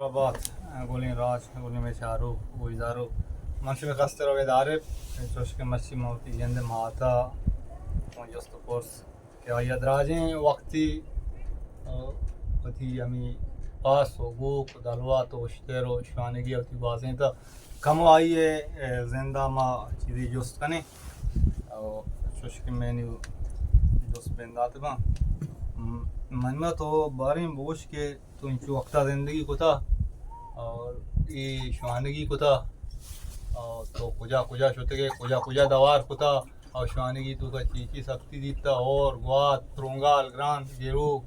آباد، گلیں راج، گلیں مئے چاروک، گوشداروک۔ من شمئے کستر عبید عارف، چوش کہ مرچی من وتی جند ءِ مات ءَ جست ءُ پرس کہ آئی ءَ دراجیں وقتی، آ، وتی ہمے پاس ءُ گوک ءُ دلوت ءُ اشتر ءُ شوانگی ءَ وتی گوازینتگ۔ کمو آئی ءِ، اے، زند ءَ ما چیزے جست کنیں۔ او چوش کہ منی جست بندات باں۔ م-، منی ما تو باریں بگوش کہ تو انچو وقتا زندگی کتا اور اے شوانگی کتا اور تو کجا کجا شتگے، کجا کجا دوار کتا اور شوانگی توکا چی چی سختی دیتا، اور گوات، ترونگال، گران، گیروک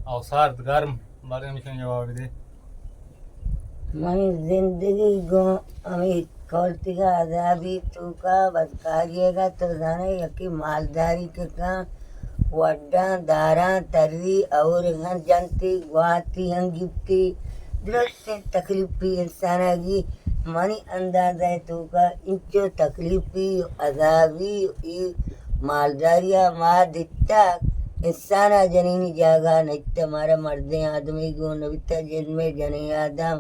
اور سرد، گرم، بارے ہمیشانی جواب دے۔ منی زندگی گوں ہمے کولتیگا عذابی توکا بدکاریگا تو زانے یکی مالداری کہ کن وڈاں داراں تری اور ہن جنتی گواتی ہن گپتی درستیں تکلیفی انسان گی منی اندازہ توکا انچو تکلیفی عذابی ای مالداری ما دیتا انسان جنینی جاگہ نشتا مارا مردیں آدمی گون نبیتا جن میں جنین آدم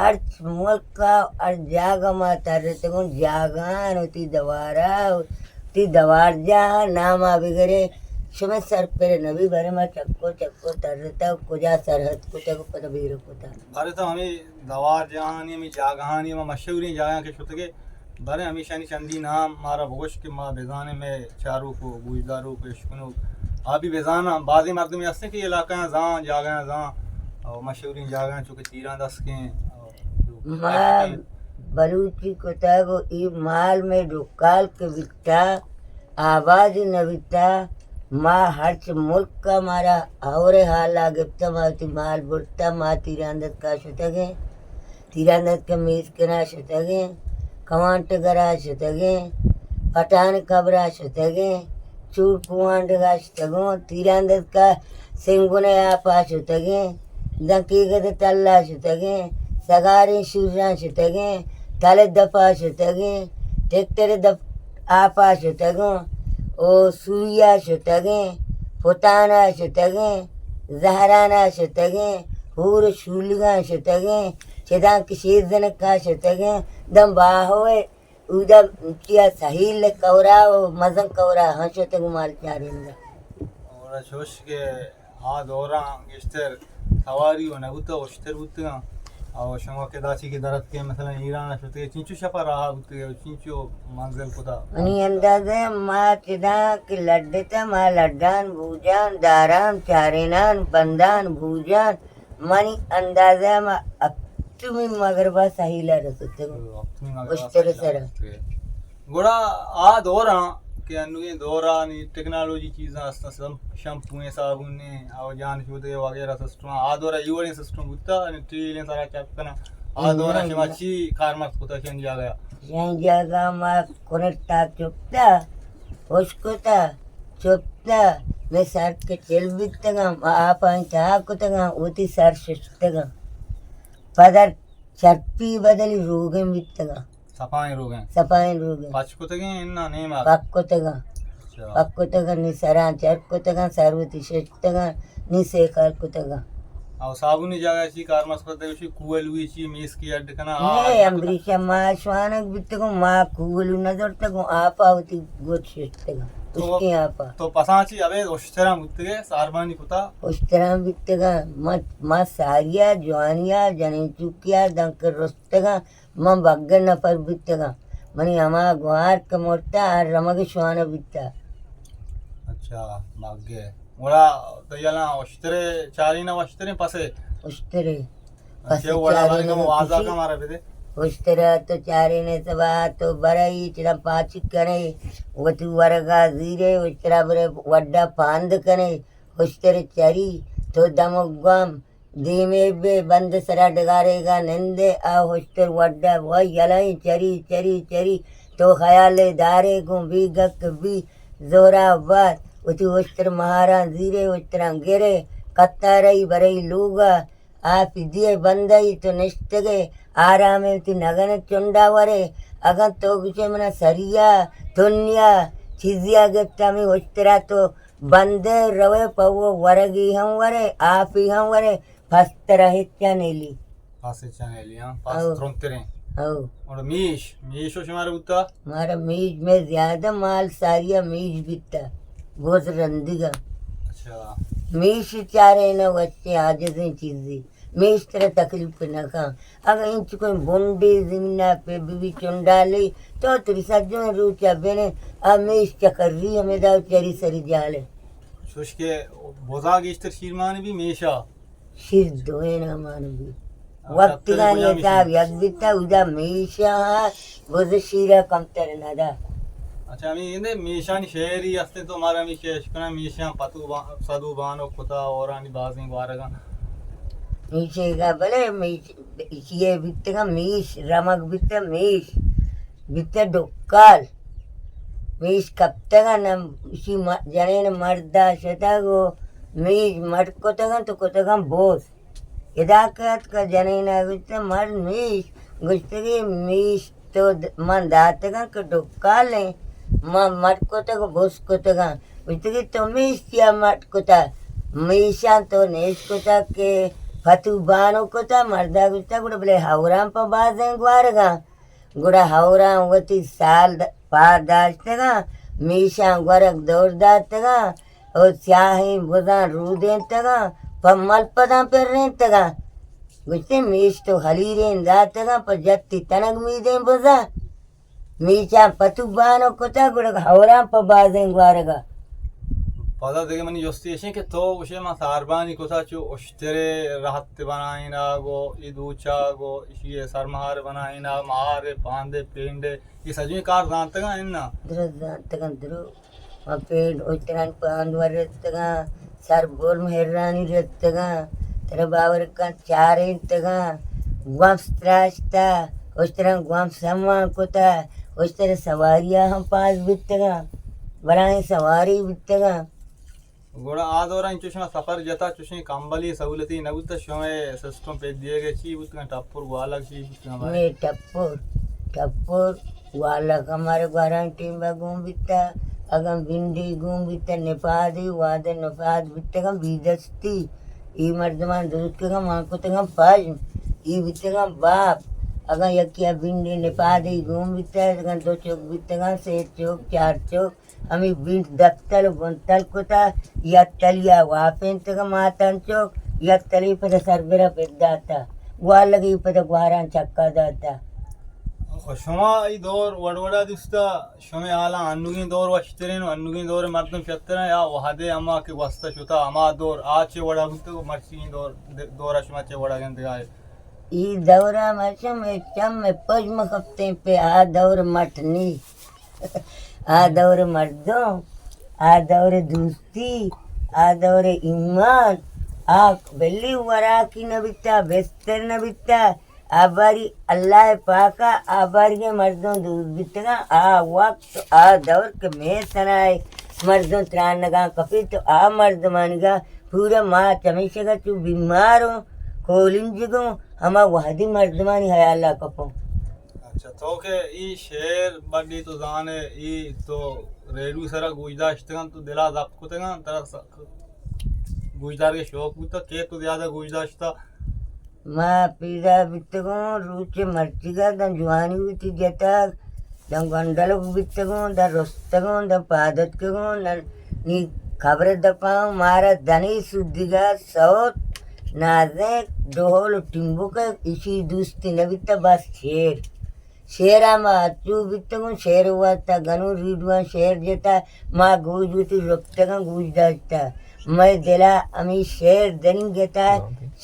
ہرچ ملک ء ہر جاگہ ما ترتگوں، جاگہان وتی دوارا، وتی دوارجاہ ناما بگرے، شمئے سر پر نبی، برے ما چکو چکو ترتگ، کجا سرحد کتگ، پدا بیر کتگ۔ بارے تو ہمیں دوارجاہانی، ہمیں جاگہانی، ہمیں مشہوریں جاگہاں کہ شتگے، بارے ہمیشانی چندی نام مارا بگوش کہ ما بزانیں، مئے چاروک و گوشداروک و اشکنوک آ بھی بزاناں۔ بازیں مردمے ہستیں کہ علاقہ آں زان، جاگہ آں زان، او مشہوریں جاگہ آں چو کہ تیران دسکیں، او ما بلوچی کتگ و ای مال مئے ڈکال کہ بیتا، آبادی نہ بیتا، ما ہرچ ملک ء مارا ہور حالا گپتا، ما وتی مال برتا، ما تیران دتکا شتگیں۔ تیران دتکا میز کنا شتگیں، کمانٹ گرا شتگیں، پٹان قبرا شتگیں، چور کوانڈگا شتگوں، تیران دتکا سنگن آپا شتگیں، دنکی گد تلا شتگیں، سگاریں شوراں شتگیں، تل دپا شتگیں، ٹریکٹر دپ آپا شتگوں، او سویا شتگیں، پتانا شتگیں، زہرانا شتگیں، ہور شولگاں شتگیں، چداں کہ شیر زنکا شتگیں، دم باہوئے اودا چیا سہیل کورا و مزن کورا ہاں شتگوں مال چارینگا۔ اور چوش کہ آ دوراں گیشتر سواری و نبوتا، اشتر بوتگاں۔ او شما کہ داچی کہ درت کہ مثلاً ایران شتگے، چینچو شپا راہ بوتگے و چینچو منزل کتا؟ منی اندازہ ما چداں کہ لڈتا، ما لڈان بوجان، داران چارینان، بندان بوجان، منی اندازہ ما ہپتمی مغربا سہیلا رستگوں۔ ہپتمی مغربا اشتر سہیلا سرا۔ رستگے۔ گڑا آ دوراں کہ انوگیں دورانی ٹیکنالوجی چیزاں ہستاں، سم-، شمپویں، صابونیں، او جان شودگے وغیرہ سسٹم، آ دورا ای وڑیں سسٹم بوتا، یعنی ٹیلیں سرا چپ کناں۔ آ دورا نہ، شما نہ۔ چی کارمرز کتا شن جاگہ؟ شن جاگہ ما کنٹا چپتا، ہشکتا، چپتا، مئے سر کہ چل بیتگاں، ما آپاں چاہ کتگاں، وتی سر ششتگاں۔ پدر چرپی بدلی روگن بیتگاں۔ سپائیں روگن؟ سپائیں روگن۔ پچ کتگیں اناں نیما؟ پک کتگاں۔ اچھا۔ پک کتگاں، نی سراں چرپ کتگاں، سر وتی ششتگاں، نی سیکال کتگاں۔ او صابونی جاگہ چی کارمرز کتگ؟ چی کوہلوی چی میسکی اڈ کناں؟ آ، نہ، اڈ کتگ؟ امریشہ ما شوانگ بیتگوں، ما کوہلو نہ زرتگوں، آپا وتی گوت ششتگاں۔ تو، اشکیں آپا۔ تو پساں چی ابید اشتراں بوتگے، ساربانی کتا؟ اشتراں بیتگاں۔ ما، ما ساریا، جوانیا، جنین چوکیا، دنکہ رستگاں۔ من بگے نفر بیتگاں۔ منی ہما گوار کہ مرتا، آ رمگ شوانہ بیتا۔ اچھا، بگے۔ گڑا تو یلا اشترے چارینہ و اشترے پسے؟ اشترے۔ اچھا، پسے وڑا چارینہ بارے کم واضح کسی۔ کم مارا بدے۔ اشترے تو چارینہ سبا تو برئی چلا پاچی کنے، وتی ورگا زیرے، اشترا برے وڈا پاند کنے، اشترے چری تو دمگ گم، دیمے بے بند سرا ڈگارے گا نندے، آ ہشتر وڈا و یلائیں چری چری چری۔ تو خیالے دارے گوں بی گک بی زورا بات، وتی ہشتر مہاراں زیرے، ہشتراں گرے، کتارئی برئی لوگا، آپی دیئے بندئی تو نشتگے، آرامے وتی نگن چنڈا ورے۔ اگن تو گشے منا سریا، دنیا، چیزیا گپتا، ہمیں ہشترا تو بندے روے، پہ وہ ورگی ہم ورے، آپی ہم ورے، پسترا ہچا نیلی۔ پاس چنیلی، ہاں، پاس او۔ ترندتریں۔ او۔ اور میش، میش و شمارا بوتا؟ مارا میش میں زیادہ مال ساریا میش بیتا۔ بوز رندگا۔ اچھا۔ میش چارے نہ وچے عاجزیں چیزی۔ میش ترا تکلیف نہ کن۔ اگاں انچکیں بنڈے زمین ء پہ بی بی چنڈالے، تو تری سجیں روچ ء بنے، آ میش چکری ہمے دا چری سری جالے۔ چوش کہ بزا گیشتر شیرمان بی میشا۔ شیر دوئیں نامان بی۔ اچھا، وقت ترے گانی بجا حساب میشا۔ یک بیتا، ادا میشا بز شیرا کمتر ندا۔ اچھا، ہمیں اندے میشانی شعری ہستے تو مارا ہمیں شعر اشکنا، میشاں پتو با-، سدو بانو کتا اورانی بازیں گوارگاں۔ میشے گا بلے میش، ایشی بیتگا میش، رمگ بیتا میش، بیتا ڈکال۔ میش کپتگا نہ، ایشی م-، جنین مردا شتگ و میش مٹ کتگا تو کتگا بوز۔ ادا کہ اتکا جنین ء گوشت، مرد میش، گوشتگی میش تو د-، من داتگاں کہ ڈکالیں، من مٹ کتگ و بس کتگاں۔ گوشتگی تو میش چیا مٹ کتا؟ میشاں تو نیش کتا کہ پتو بانو کتا؟ مردا گوشتا، گڑا بلے ہوران پہ بازیں گوارگاں۔ گڑا ہوران وتی سال د-، پاد داشتگاں، میشاں گورگ دور داتگاں، او سیاہیں بزاں رودینتگاں، پہ ملپداں پرینتگاں۔ گوشتے، میش تو ہلیریں داتگاں، پہ جتی تنگ میدیں بزاں۔ میشاں پتو بانو کتا، گڑا ہوراں پہ بازیں گوارگا۔ پدا دگہ منی جستی اشیں کہ تو گوشے، من ساربانی کتا چو اشترے رہت بنائیناگ و ای دوچاگ و اشی سرمہار بنائیناگ، مہار پاندے پینڈے، یہ سجویں کار زانتگاں اناں؟ درست زانتگاں، درو۔ ما پیڈ اشترانی پاند ور رستگاں، سر گل مہرانی رستگاں، ترا باور کن چارینتگاں، گومس تراشتا، اشتران گومس ہمان کتا، اشتر سواریا ہم پاس بیتگاں، بلائیں سواری بیتگاں۔ گڑا آ دوران چو شما سفر جتا، چوشیں کمبلی سہولتی نہ بوتا، شما سسٹم پہ دیگے چی بوتگاں، ٹپر گوالگ چی بوتگاں بارے؟ مئے ٹپر، ٹپر گوالگ ہمارے گواران ٹیم با گون بیتا، اگاں بنڈی گون بیتا، نپادی، وادے نپاد بیتگاں بیدستی، ای مردمان دوتکگاں مان کتگاں پاژم، ای بیتگاں باپ، اگاں یکیا بنڈی نپادی گون بیتا، اگاں دو چوک بیتگاں، سے چوک، چار چوک، ہمے بینٹ دپتل و بنتل کتا، یک تلیا واپینتگا ماتان چوک، یک تلی پدا سربرا پد داتا، گوالگی پدا گواران چکا داتا۔ خو شما ای دور وڑ وڑا دوستا، شمے حالا انوگین دور وشترین و انوگین دور مردم شترین یا وحدے ہما کہ گوستا شتا ہما دور آ چے وڑا بوتگ و مرچیگین دور، دورا شما چے وڑا گندگائے؟ ای دورا مرچم چم پژم کپتیں پہ آ دور مٹ نی۔ آ دور مردم، آ دور دوستی، آ دور ایمان، آ بلی وراکی نہ بیتا، بستر نہ بیتا، آ باری اللہ پاکا آ باری مردم دوست بیتگاں، آ وقت، آ دور کہ مے تنائے مردم ترانگاں کپی تو آ مردمانگا پورا ما چمیشگا چو بیماروں، کولنجگوں، ہما وحدی مردمانی حیالا کپوں۔ اچھا، تو کہ ای شعر بڈی تو زانے، ای تو ریڈیو سرا گوش داشتگاں، تو دلا ضبط کتگاں، ترا س-، گوش دارگے شوق بوتا، کہ تو زیادہ گوش داشتا؟ ما پیدا بیتگوں، روچ مرچیگا داں جوانی وتی جتگ، داں گنڈلک بیتگوں، داں رستگوں، داں پادتکگوں، نہ نی خبر دپاں، مارا دنی سودیگا سوت، نازینک، ڈہول و ٹمبوک، ایشی دوستی نبیتا، بس شعر۔ شعرا ما اچو بیتگوں، شعر واسطہ گنوں ریڈیواں شعر جتا، ما گوش وتی رپتگاں، گوش داشتا۔ مئے دلا ہمے شعر دنی گتا،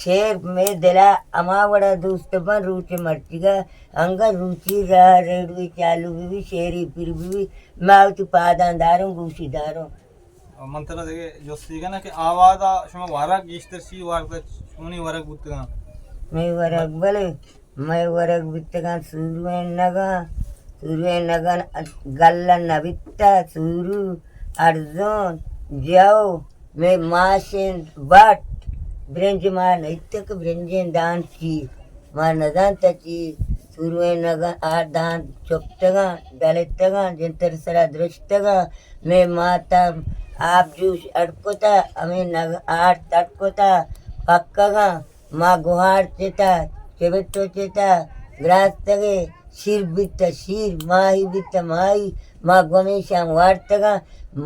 شعر مئے دلا ہما وڑا دوست بن، روچ مرچیگا انگا روچی راہ ریڈیو چالو بی بی، شعری پر بی بی، ما وتی پاداں داروں، گوشی داروں۔ من ترا دگہ جستی کناں کہ آوازا شما ورگ گیشتر چی وارتا، چونی ورگ بوتگاں؟ مئے ورگ بلے، مئے ورگ بیتگاں سورویں نگاں، سورویں نگاں گلہ نبیتا، سورو، ارزون، جو، مئے ماشیں بٹ، برنج ما نئیتک، برنجیں دان چی، ما نزانت چی، سورویں نگاں آ دان چپتگاں، ڈلتگاں، جنتر سرا درشتگاں، مئے ماتا آپ جوش اڈ کتا، ہمے نگ آرت اڈ کتا، پکگاں، ما گوہار چتا، چبٹو چتا گراستگے، شیر بیتا شیر، ماہی بیتا ماہی، ما گومیشاں وارتگاں۔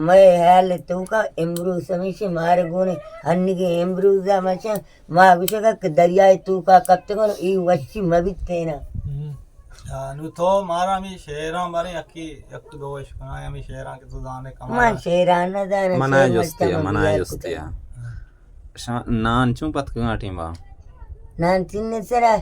مئے حیال توکا امروز ہمیشی مارے گونے، ہنگے امروزا مچاں ما گوشگا کہ دریائے توکا کپتگن، ای وشی مبیتینا۔ ہم۔ آ، نو تو مارا ہمے شعراں بارے یکی، یک دو اشکنائیں ہمے شعراں کہ تو زانے کمال۔ من شعراں نہ زاناں، منا شعر جستی مرچاں ہے، من منا بیار جستی کتا۔ ہے۔ شا-، نان چون پتکگاں ٹیما؟ نان تین سرا۔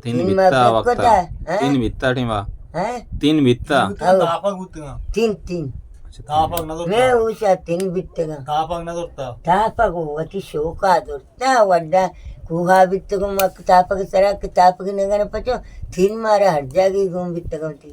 تین تین ما بیتا پتکتا، وقتا۔ ہاں؟ تین بیتا ٹیما۔ ہاں؟ تین بیتا۔ تین بیتا۔ او۔ تاپک بوتگاں۔ تین، تین۔ اچھا، تاپک نہ زرتا۔ میں اوشا تین بیتگاں۔ تاپک نہ زرتا۔ تاپک وتی شوقا زرتا، وڈا کوہا بیتگوں، ما تاپک سرا، تاپک نگن پچو، تین مارا ہر جاگے گون بیتگوں تی۔